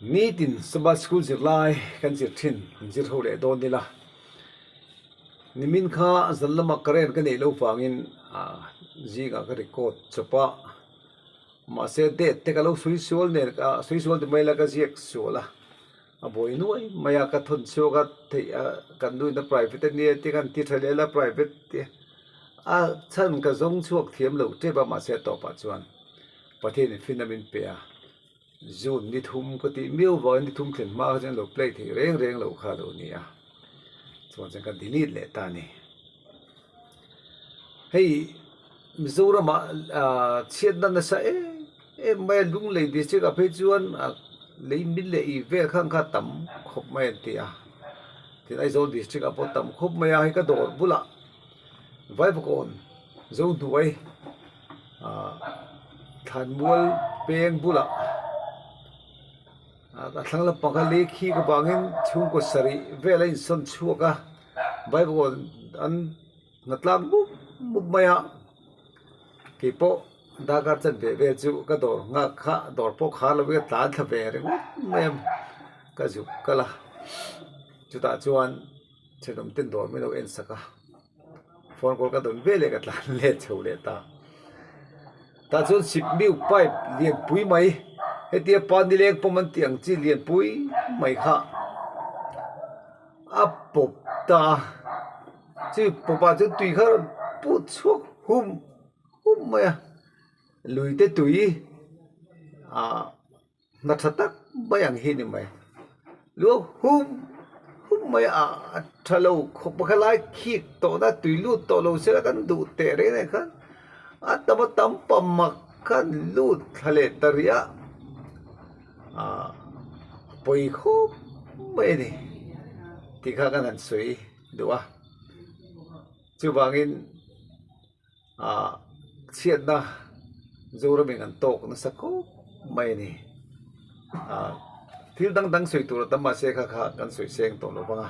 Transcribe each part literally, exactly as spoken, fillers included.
Nitin Sabbath School zirlai kan zir ṭhin, zir ho leh dawn ni la. Nimin kha zan lama current ka nei lo vangin, a, zinga ka record chawp a. Mahse, date te ka lo sawi sual nen, a, sawi sual ti mai la ka ziak sual a. A buai nuai mai a, ka thawn chhuak a, thei, a, kan nuina private a nia ti kan ti ṭha leh la private ti. A chhan ka zawng chhuak thiam lo ṭep a, mahse, a tawpah chuan Pathianin finna min pe a. June ni thum ka ti miau vangin ni thum thlen hma kha chuan lo play thei reng reng lo kha lo ni a. Chuan chuan ka delete leh ta ni. Hei, Mizorama, a, chhiatna nasa em em mai a, Lunglei district-a phei chuan, a, lei min leh i vel khang kha tam khawp mai an ti a. Tin, Aizawl district-a pawh tam khawp mai a, hei ka dawr bulah Vaivakawn, Zohnuai, a, Thlanmual peng bulah, a, a thlang lampang kha lei khi ka vangin chhungkaw sarih vel a insawn chhuak a, Vaivakawn an hnatlak mup mup mai a. Kei pawh darkar chanve vel chu ka dawr nghak kha, dawr pawh khar lovin ka tlan thla ve ringawt mai em, ka zuk kal a. Chutah chuan ṭhenawm ten dawr min lo en sak a. Phone call ka dawn ve leh ka tlan let chho leh ta. Tah chuan Sipmiu pipe lianpui mai, hetia pani leng pawm an tih ang chi, lianpui mai kha a pawp ta. Chu pawpah chuan tui kha rawn put chhuak hum hum mai a. Lui te tui, a, hna ṭha tak mai ang hi ni mai. Lu hum hum mai a, a ṭha lo khawp a, kha lai khik tawhna tui lut tawh lo sela kan duh teh reng reng khan a tam a tam pam mak khan lut thla leh ta ria. A, pawi khawp mai a ni tih kha kan han sawi duh a. Chuvangin, a, chhiatna Zoramin an tawk nasa khawp mai a ni. A, thil dang dang sawi tur a tam, mahse, kha kha kan sawi seng tawh lo vang a.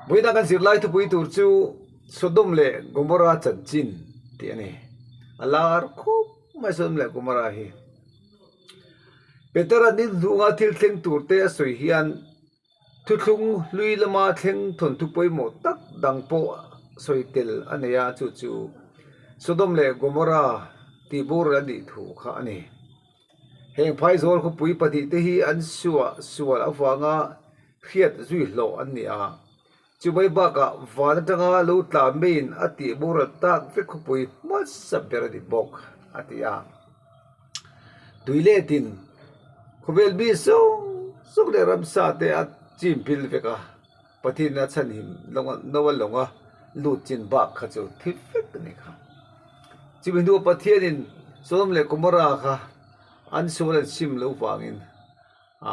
Vawiina kan zirlai thupui tur chu Sodom leh Gomorrah chanchin tih a ni. A lar khawp mai Sodom leh Gomorrah hi. Peter an inhluonga thil thleng tur te a sawi hian, thuthlung hlui lama thleng thawnthu pawimawh tak dang pawh sawi tel a nei a, chu chu Sodom leh Gomorrah tihboral an nih thu kha a ni. Heng phai zawl khawpui pahnih te hi an suah sual avanga hriat zui hlawh an ni a. Chu mai bakah van aṭanga lo tla meiin a tihboral tak vek khawpui hmasa ber a ni bawk, a ti a. Tuiletin khawvel mi zawng zawng leh ramsa te a chimpil vek a, Pathianin a chhan him lawng a, Noa lawnga lut chin bak kha chu thi vek a ni kha. Chumi hnuah Pathianin Sodom leh Gomorrah kha an sual an sim lo vangin, a,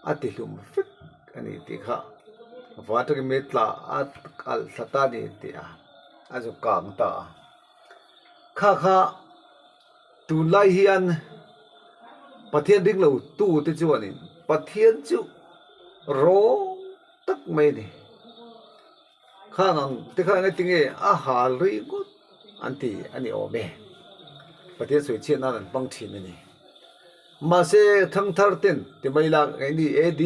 a tihlum vek a ni tih kha. Van aṭangin mi tla a alh thla ta ni tih a, a zuk kang ta a. Kha kha tunlai hian Pathian ring lo tu te chuanin Pathian chu rawng tak mai a ni. Khang ang te kha engatinge a hal ringawt an ti a ni awm e. Pathian sawi chhiat nan an hmang ṭhin a ni. Mahse, Thangthar ten ti mai la, ngeini A D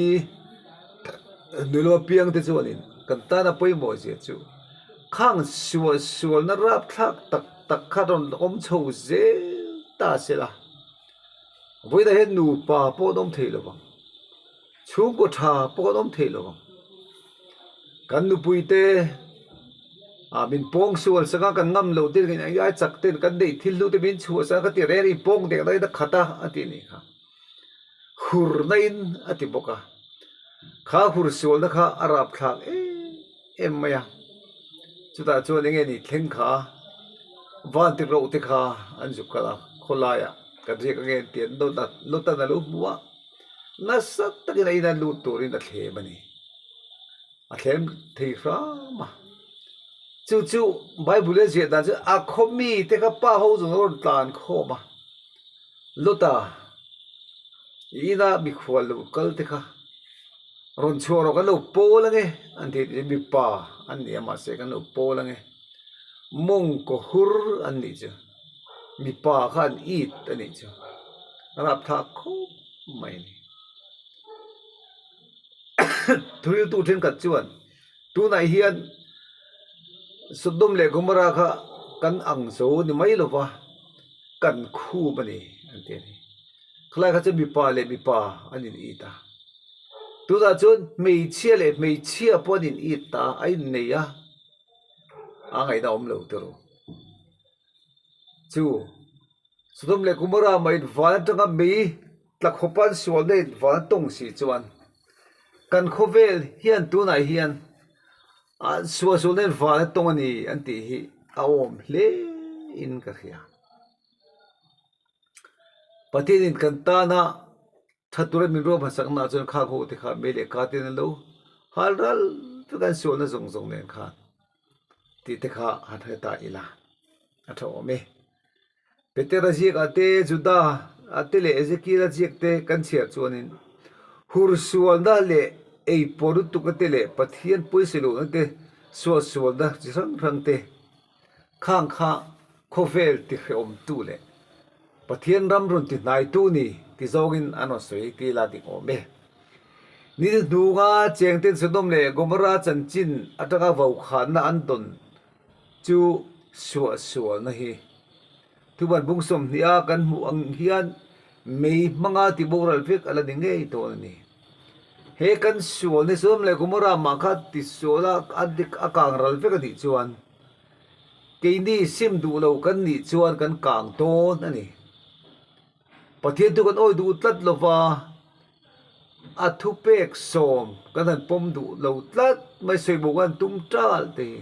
hnuoi lama piang te chuanin kan tana pawimawh zia chu khang sual sualna rapthlak tak tak kha rawn awm chho zel ta sela. Vawiina hian nupa pawh an awm thei lo vang. Chhungkaw ṭha pawh an awm thei lo vang. Kan nupui te, a, min pawng sual sanga kan ngam lo te, kan ai chak ten kan neih thil hlu te min chhuah sanga ka ti reng, i pawng deng dai ta khata a ti ni kha. Hurna in a ti bawk a. Kha hur sualna kha a rapthlak em em mai a. Chutah chuan enge ni thleng kha, van tiro te kha an zuk kal a, khawlaia kan riak ange an ti a, Lota, Lotana lo hmu a. Nasa takin a ina lut turin a thlem a ni. A thlem thei hram a. Chu chu Bible-a ziah dan chu a khaw mi te kha pa ho zawng rawn tlan khawm a. Lota, i ina mikhual lo kal te kha rawn chhuah rawh, kan lo pawl ange an ti, mipa an ni a, mahse, kan lo pawl ange. Mawngkaw hur an nih chu. Mipa kha an it a nih chu. A rapthlak khawp mai ni. Thuhriltu ṭhenkhat chuan, tunah hian Sodom leh Gomorrah kha kan ang zo ni mai lova, kan khum a ni, an ti a ni. Khalai kha chu mipa leh mipa an in it a. Tunah chuan hmeichhia leh hmeichhia pawh an in it ta, a innei a. A ngaihna awm lo te ru. Chu Sodom leh Gomorrah mah in van aṭanga mei tla khawpa an sualna in van a tawng si chuan, kan khawvel hian tunah hian, a, sual sualna in van a tawng a ni an tih hi a awm hle in ka hria. Pathianin kan tana ṭha tura min ruahmansakna chuan khang ho te kha mei leh ka te an lo hal ral vek an sualna zawng zawng nen khan tih te kha han hre ta ila a ṭha awm e. Petera ziak a te, Juda a te leh Ezekiela ziak te kan chhiar chuanin hur sualna leh ei pawr lutukna te leh Pathian pawisa lohna te, sual sualna chi hrang hrang te khang kha khawvel tihrehawmtu leh Pathian ram rawn tihnaitu ni ti zawngin an rawn sawi ti la ding awm e. Ni hnunga chengten Sodom leh Gomorrah chanchin aṭanga vaukhanna an dawn chu sual sualna hi. Thuman bung sawmhnih a kan hmuh ang hian mei hmanga tiboral vek a la ni ngei dawn a ni. He kan sual ni Sodom leh Gomorrah mah kha tisuala a dik a kang ral vek a nih chuan, keini sim duh lo kan nih chuan kan kang dawn a ni. Pathian thu kan awi duh tlat lova, a thupek sawm kan han pawm duh lo tlat mai, sawi bo kan tum tal te hi.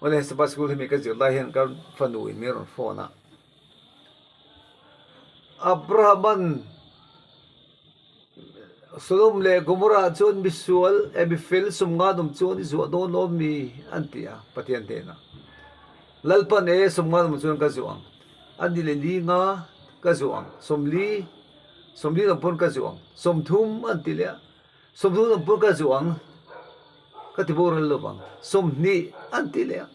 Awle, Sabbath school hemi ka zir lai hian kan fanu in min rawn phone a. Abraham an Sodom leh Gomorrah chuan misual, e, mifel sawmnga an awm chuan i zuah dawn lawm ni an ti a, Pathian hnena. Lalpan e sawmnga an awm chuan ka zuah ang. A ni leh li nga ka zuah ang. Sawmli, sawmli an awm pawn ka zuah ang. Sawmthum an ti leh a. Sawmthum an awm pawn ka zuah ang. Ka ti bo ral lo vang. Sawmhnih an ti leh a.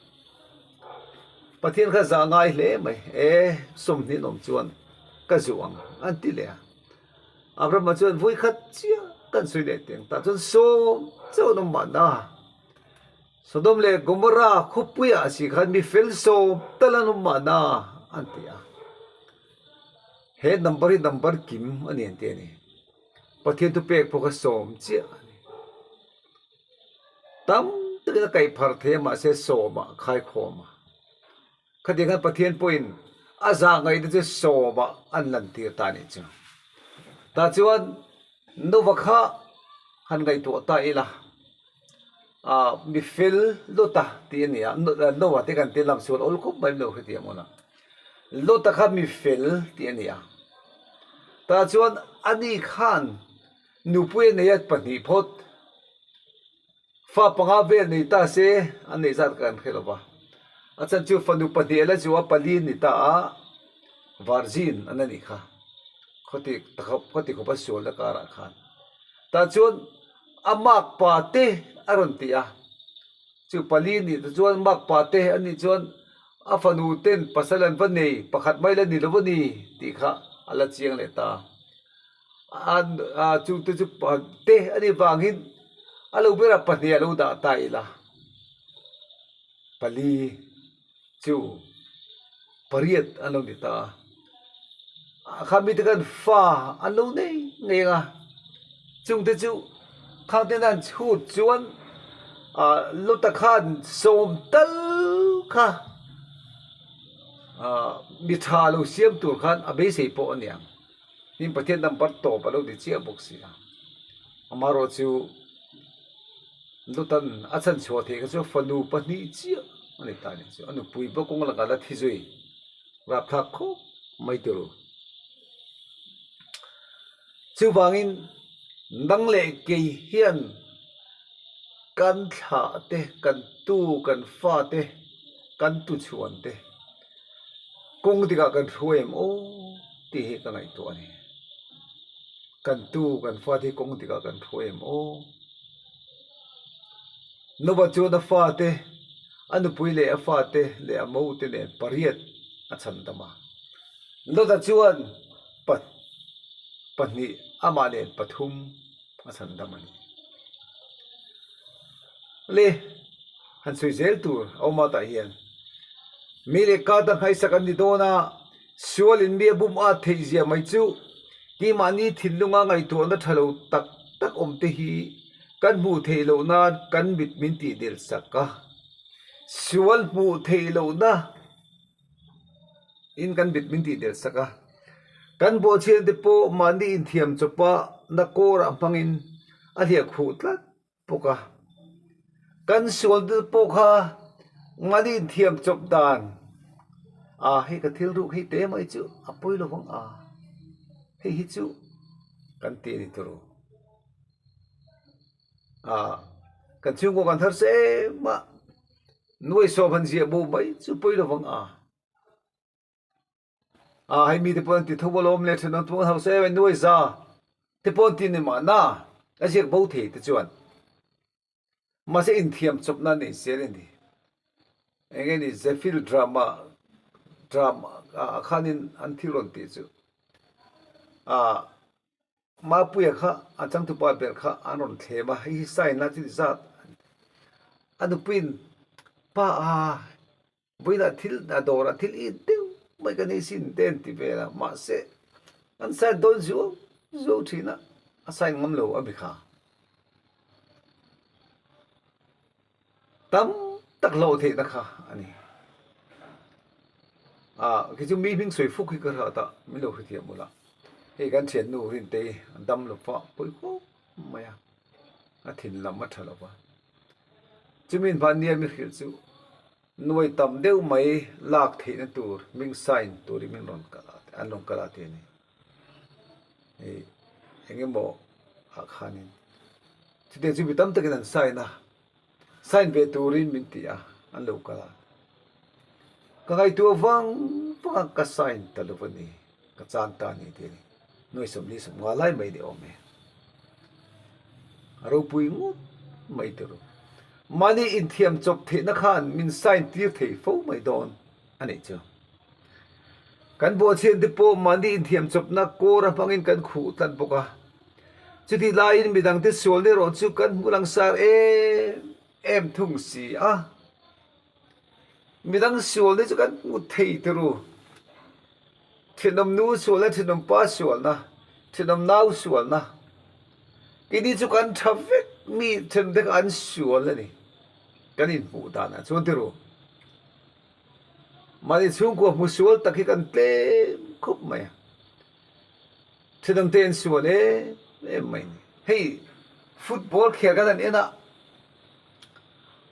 Pathian kha zah ngai hle mai. E, sawmhnih an awm chuan ka zuah ang an ti leh a. Abraham chuan vawi khat chiah kan sawi leh teng ta chuan sawm chauh an awm mahna. Sodom leh Gomorrah khawpuia si khan mifel sawm tal an awm mahna an ti a. He number hi number kim a ni an ti a ni. Pathian thupek pawh kha sawm chiah a ni. Tam takin a kaihphar thei a, mahse sawmah khai khawm a. Khati khan Pathian pawhin a zah ngaihna chu sawmah an lantir ta nih chu. Ta chuan Nova kha han ngaihtuah ta ila. A, mifel Lota tih a ni a. No-, Nova te kan ti lam sual awl khawp mai lo hre tiam ula. Lota kha mifel tih a ni a. Ta chuan ani khan nupui a nei a pahnih phawt. Fa panga vel nei ta se, an neih zat kan hre lo va. A chhan chu fanu pahnih a la zuah a, pali ni ta a, virgin an ni kha. Khawti, khawti khawpa sual la karah khan. Ta chuan a makpa te a rawn ti a. Chu pali ni ta chuan makpa te an nih chuan a fanu ten pasal an va nei, pakhat mai la ni lo va ni tih kha a la chiang leh ta. An, a, chungte chu pa-, te a ni vangin a lo bera pahnih a lo dah ta ila. Pali chu pariat an lo ni ta a. A kha mi te khan fa an lo nei ngei ang a. Chungte chu khang ten an chhut chuan, a, Lota khan sawm tal kha, a, mi ṭha lo siam tur khan a beisei pawh a ni ang. Him Pathian number tawp a lo ni chiah bawk si a. Amaherawhchu Lotan a chhan chhuah theih kha chu fanu pahnih chiah a ni ta ni chu. A nupui bawk kawng laka la thi zui. Rapthlak khawp mai ti ru. Chuvangin nang leh kei hian kan thlah te, kan tu, kan fa te, kan tu chhuan te kawng dikah kan hruai em aw tih hi ka ngaihtuah a ni. Kan tu, kan fa te kawng dikah kan hruai em aw? Nova chuan a fa te, a nupui leh a fa te leh a mo te nen pariat a chhandam a. Lota chuan pa-, pahni, ama nen pathum a sandam a nih. Le, han sui zel tur a um a ta hian. Mi leh ka ta hmaisak an ni dawn a, sualin mi a bum a theih zia mai chu, keimahni thinlunga ngaihtuahna ṭha lo tak tak awm te hi kan hmuh theih loh nan kan mit min tihdel sak a. Sual hmuh theih lohna in kan mit min tihdel sak a. Kan bawhchhiat te pawh mahni inthiam chawpa na kawra hmangin a hliak khuh tlat bawk a. Kan sual te pawh kha mahni inthiam chawp dan. A, hei ka thil ruk hei te mai chu a pawi lo vang a. Hei hi chu kan ti ni turu. A, kan chhungkaw kan thar se ma. Nuai sawm han zia bu mai chu pawi lo vang a. A, hei mi te pawh an ti tho alawm le ṭhen an tuang hau se, nuai za. Te pawh an ti ni ma na. A ziak bo thei te chuan. Mahse inthiam chawpna nei zel a ni. Eng nge ni Zefil drama, drama, a, a khanin an thil rawn ti chu. A, Mapuia kha, a changtupa ber kha an rawn thlem a, hei hi sign la chu ni zat. A nupuin, pa a, vawiina thil, a dawra thil it deuh mai kan ei sin te an ti vel a, mahse, an sign dawn zuau, zuau ṭhin a, a sign ngam lo a mi kha. Tam tak hlawh theihna kha a ni. A, khi chu mi hming sawi fuk hi ka hriat a, min lo hrethiam ula. Hei kan ṭhiannu Rintei a dam lo va, pawi khawp mai a. A thinlam a ṭha lo va. Chu min hman nia mi hrilh chu nuai tam deuh mai lak theihna tur, hming sign turin min rawn kal a, an rawn kal a tih a ni. Hei, eng emaw a khanin. Chutiang chu mi tam takin an sign a. Sign ve turin min ti a, an lo kal a. Ka ngaihtuah vang vang a ka sign ta lo a ni, ka chan ta ni tih a ni. Nuai sawmli sawmnga lai mai ni awm e. A ropui ngut mai turu. Mahni inthiam chawp theihna khan min sign tir thei fo mai dawn a nih chu. Kan bawhchhiat te pawh mahni inthiam chawpna kawra hmangin kan khuh tlat bawk a. Chuti laiin midang te sual ni rawh chu kan hmu langsar em em thung si a. Midang sual ni chu kan hmu thei turu. Ṭhenawm nu sualna, ṭhenawm pa sualna, ṭhenawm nau sualna. Keini chu kan ṭha vek, mi ṭhen dek an sual a ni. Kan inhmuh dan a chuan turu. Mahni chhungkua hmu sual tak hi kan tlem khawp mai a. Ṭhenawm te an sual em em mai ni. Hei, football khel kan han en a.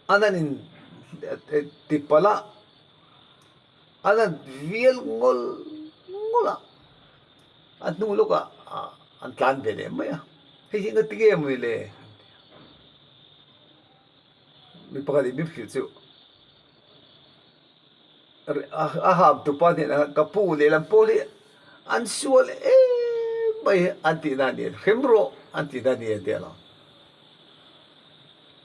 An han in, eh, eh, ti palh a. An han vial ngol ngol a. A hnu lawkah, a, an tlan ve leh mai a. Hei hi engati nge maw ni le. Mi pakhat in min hrilh chu. A, a hamtupa hnena ka pu leh lam pawl hi an sual em mai an tihna a ni, hrem rawh an tihna a ni an ti a lo.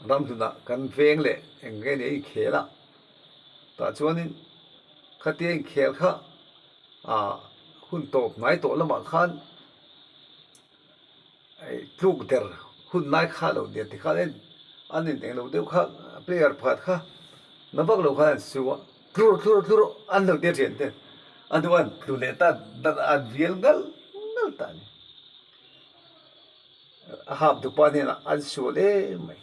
Ramhluna kan veng leh eng nge ni a inkhel a. Tah chuanin khatia inkhel kha, a, hun tawp hnai tawh lamah khan, ei, tluk der hun lai kha lo nia ti khan en, an ineng lo deuh kha, player pakhat kha, na vak lo khan an su a, tlu rawh, tlu rawh, tlu rawh, an lo tia ṭhian te. A hnu an tlu leh ta, an vial ngal ngal ta a ni. A hamtupa hnena an sual em mai.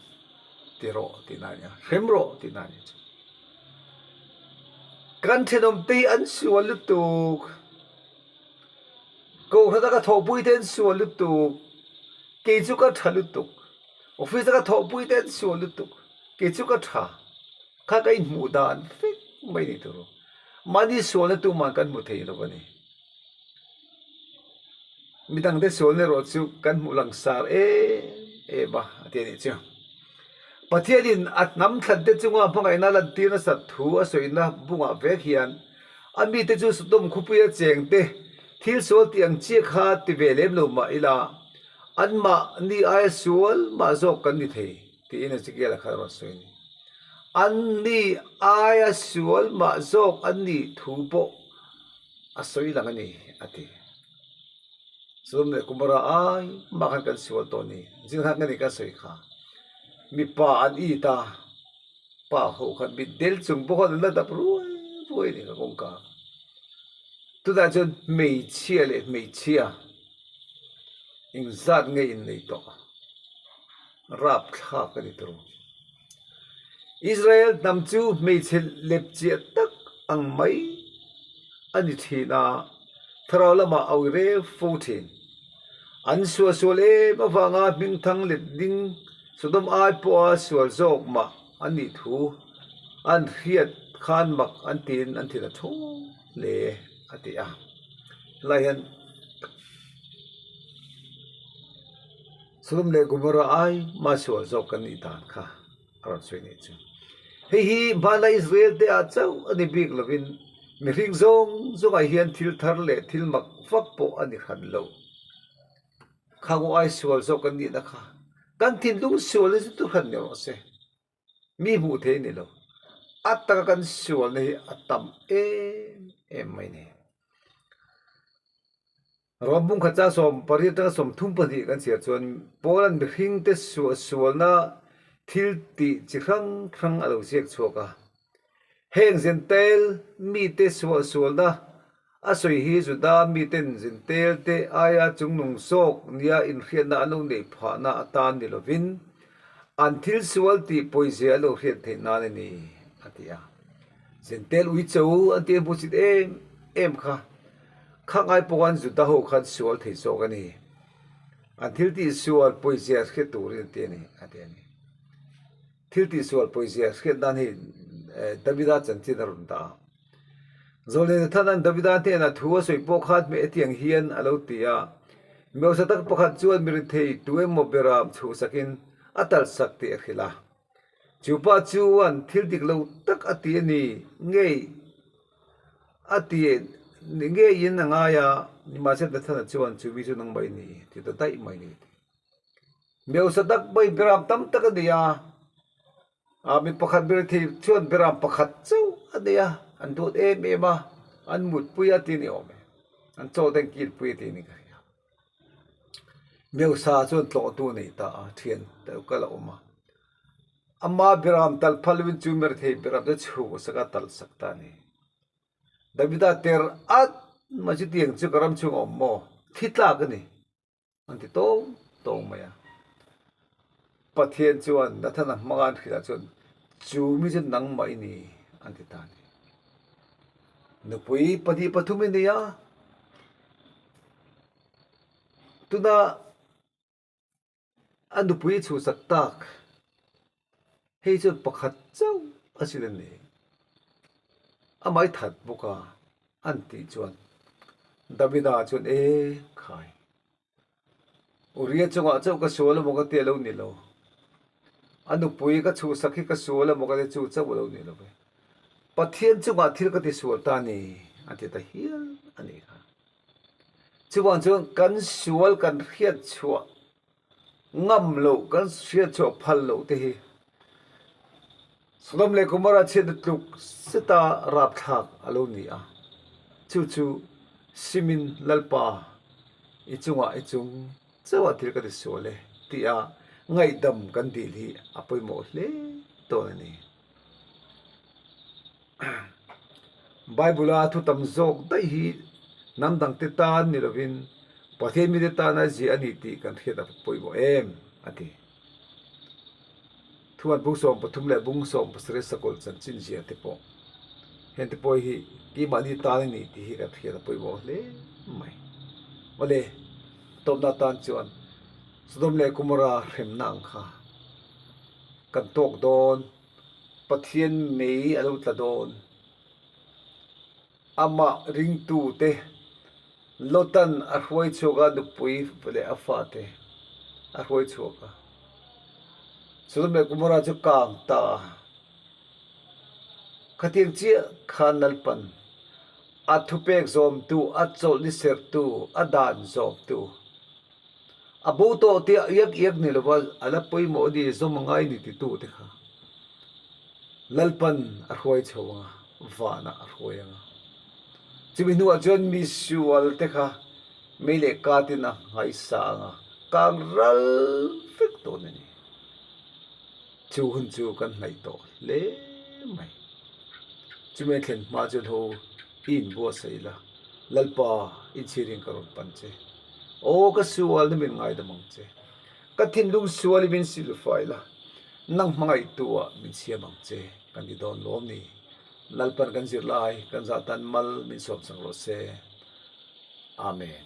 Ti rawh, tihna a nia. Hrem rawh, tihna a ni chu. Kan ṭhenawm te hi an sual lutuk. Kohrata ka thawhpui te an sual lutuk. Kei chu ka ṭha lutuk. Office-a ka thawhpui te an sual lutuk. Kei chu ka ṭha. Kha ka inhmuh dan vek mai ni turu. Mahni sualna tuman kan hmu thei lo a ni. Midang te sual ni rawh chu kan hmu langsar em em a, a ti a ni chu. Pathianin a hnam thlan te chunga hmangaihna lantir nasat thu a sawina bungah vek hian, a mite chu Sodom khawpuia cheng te, thil sual tih ang chi kha ti ve lem lo mah ila, anmahni aia sual mah zawk kan ni thei, tiin Ezekiel-a khan a rawn sawi a ni. Anni aia sual mah zawk an nih thu pawh a sawi lang a ni, a ti. Sodom le Gomorrah ai ma khan kan sual tawh ni. Zing khan kan ni kan sawi kha. Mipa an it a, pa ho khan mit del chung bawk an la dap ruai ruai ni ka kawng ka. Tunah chuan hmeichhia leh hmeichhia iengzat ngei in nei tawh. Rapthlak a ni tur. Israel hnam chu hmeichhe lepchiah tak ang mai a ni ṭhin a, thlarau lamah a ui reu fo ṭhin. An sual sual em avanga hmingthang let ding Sodom ai pawha sual zawk mah an nih thu an hriat khan mak an tiin an thin a ṭhung le a ti a. Lai hian Sodom leh Gomorrah ai ma sual zawk kan nih dan kha a rawn sawi nih chu. Hei hi hmanlai Israel te ah chauh a ni bik lovin, mihring zawng zawngah hian thil thar leh thil mak vak pawh a ni hran lo. Khang u ai sual zawk kan nihna kha kan thinlung sual hi chu tu hran ni rawh se. Mi hmuh theih ni lo. A taka kan sualna hi a tam em em mai ni. Rom bung khat chang sawm pariat aṭanga sawm thum pahnih kan chhiar chuan Poland mihring te sual, sualna thil tih chi hrang hrang a lo ziak chhuak a. Heng Gentile mite sual, sualna a sawi hi Juda miten Gentile te aia chungnung zawk nia inhriatna an lo neih phahna atan ni lovin, an thil sual tih pawizia a lo hriat theih nan a ni, a ti a. Gentile ui chau an tih hmusit em em kha. Khang ai pawh khan Juda ho khan sual thei zawk a ni. An thil tih sual pawizia hriat turin an ti a ni, a ti a ni. Thil tih sual pawizia hriat nan hi, eh, Davida chanchin a rawn dah a. Zawlnei Nathan-an Davida hnena thu a sawi pawh khan hmeh tiang hian a lo ti a. Mi hausa tak pakhat chuan mi rethei tu emaw beram chhuhsakin a talsak tih a hrilh a. Chu pa chuan thil dik lo tak a ti a ni ngei, a ti ngeiin a ngai a, nimahse Nathan-a chuan chu mi chu nangmah i ni, ti ta daih mai ni. Mi hausa tak mai beram tam tak a ni a. A, mi pakhat mi rethei chuan beram pakhat chauh a nei a, an dawt em em a, an mutpui a ti ni awm e. An chaw te an kilpui a ti ni ka hria. Mi hausa chuan tlawhtu a nei ta a, ṭhian deuh ka la awm a. Ama beram tal phal lovin chu mi rethei beram te chhuhsak a, talsak ta a ni. Davida ter at ma chu tiang chu ka ram chhunga awm maw? Thi tlak a ni. An ti tawng tawng mai a. Pathian chuan Nathan-a hmanga an hrilhah chuan, chu mi chu nangmah i ni, an ti ta a ni. Nupui pahnih pathum i nei a. Tuna a nupui chhuhsak tak. Hei chuan pakhat chauh a sin a ni. Amah i that bawk a, an tih chuan Davida chuan, e khai. Uria chungah chauh ka sual emaw ka ti a lo ni lo. A nupui ka chhuhsak hi ka sual emaw ka ti chu chauh a lo ni lo ve. Pathian chungah thil ka ti sual ta ni, a ti ta hial a ni kha. Chuvang chuan kan sual kan hriat chhuah ngam lo, kan hriat chhuah phal lo te hi Sodom leh Gomorrah chhiatna tluk zeta rapthlak a lo ni a. Chu chu simin Lalpa, i chungah i chung chauha thil ka ti sual e, tia ngaihdam kan dil hi a pawimawh hle dawn a ni. Bible-a thu tam zawk daih hi hnam dangte tan ni lovin, Pathian mite tana zia a ni tih kan hriat a pawimawh em, a ti. Thuan bung sawm pathum leh bung sawm pasarih sakawlh chanchin zia te pawh, heng te pawh hi keimahni tan a ni tih hi kan hriat a pawimawh hle mai. Awle, tawpna tan chuan Sodom leh Gomorrah hremna ang kha kan tawk dawn. Pathian mei a lo tla dawn. Amah ringtute, Lotan a hruai chhuak a, nupui leh a fate a hruai chhuak a. Sodom leh Gomorrah chu kang ta a. Khatiang chiah khan Lalpan a thupek zawmtu, a chawlhni sertu, a dan zawmtu, a bo tawh tia iak iak ni lova, a la pawimawh a ni, zawm a ngai ni titu te kha Lalpan a hruai chho anga, vanah a hruai anga. Chumi hnuah chuan misual te kha mei le kâtin a ngaisâng a, kâng ral vek tah a nih. Chu hun chu kan hnai tawh hle mai. Chu mei thlen hma chu lo inbuotsai la, Lalpa, in sierin ka rawn pan che. Aw ka sual, nangin ngaidam ang che. Ka thinlung sual i min silfai la, nang hmangaihtuah min siam ang che, kan ti dawn lawm ni. Lalpan kan zirlai kan zât dan mal min sawmsak rawh se. Amen.